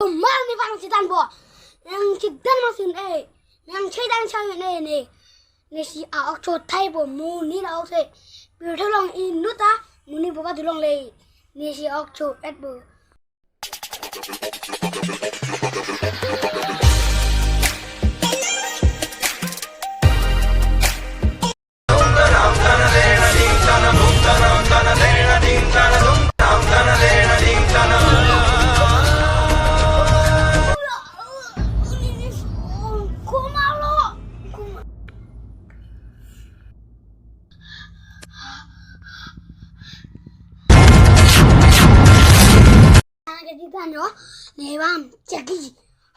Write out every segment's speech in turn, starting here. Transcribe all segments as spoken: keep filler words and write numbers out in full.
Mar ne bang chidan bo. Nang chidan ma sin e. Nang chidan chang ne ne. Ne si a-ok cho thai bo mu ni na ok se. Pirthe long inut ta mu ni bo ba dulong le. Ne si ok cho et bo. Ana ke di tanyo, ne bang, cek di.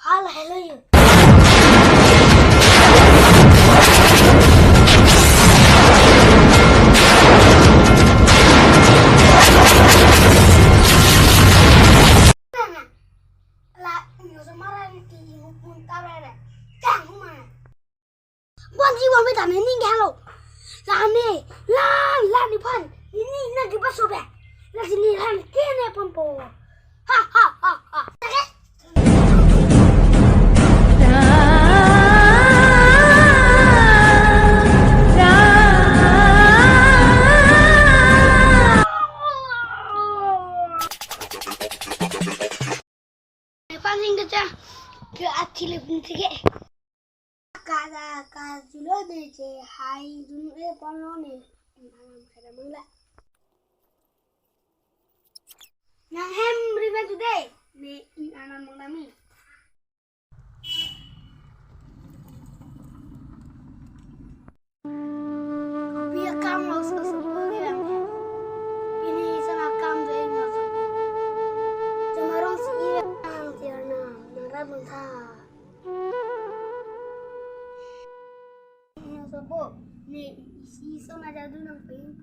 Hal hello you. La, inyo so maran ki ihupun tarare. Tang humana. Bon ji bon beta me ning halo. La ne, la, la ni phan. Ini na ki paso be. La sini han kene pon po. Ha, ha, ha, ha. Paling kecil ke aci le pun sige. Kada ka julo de je hai dun e pon lo ne. Anam kada mangla. Nang hem riba today. Ne in anam mangla mi. Kopi akam lo so so ko yang. Pini sana akam do eng lo so. Jamarong si iya ang tiar na nang rabun tha. Nang sopo ni isi so na jadu nang pin.